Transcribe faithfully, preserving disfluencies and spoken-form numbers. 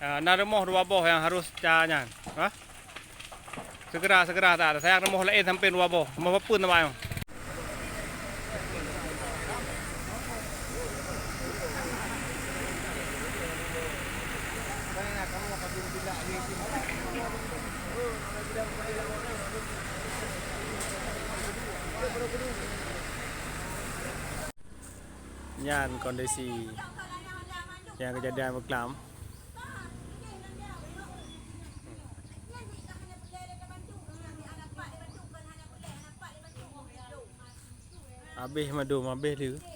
Ah, na rumoh dua boh nyang harus ca nyan. Ha? Segera, segera that. Sayang rumoh laén sampoe dua boh. Rumoh papeuen teuma nyoe? Nyan kondisi nyang keujadian beuklam. Abéh mandum, abéh lé.